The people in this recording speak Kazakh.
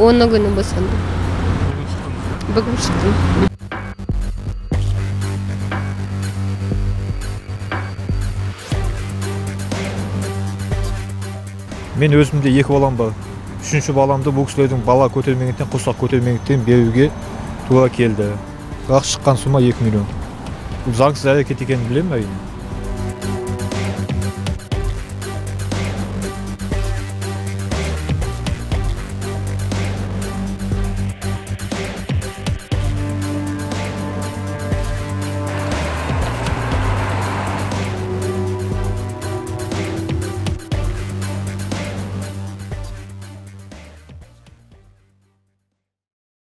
10 күні босандым. Бүгін шықтым. Мен өзімде 2 балам бар. 3-ші баламды бұл кісілердің бала көтермегендіктен, құрсақ көтермегендіктен беруге тура келді. Бірақ шыққан сумма 2 миллион. Бұл заңсыз әрекет екенін білемін әрине.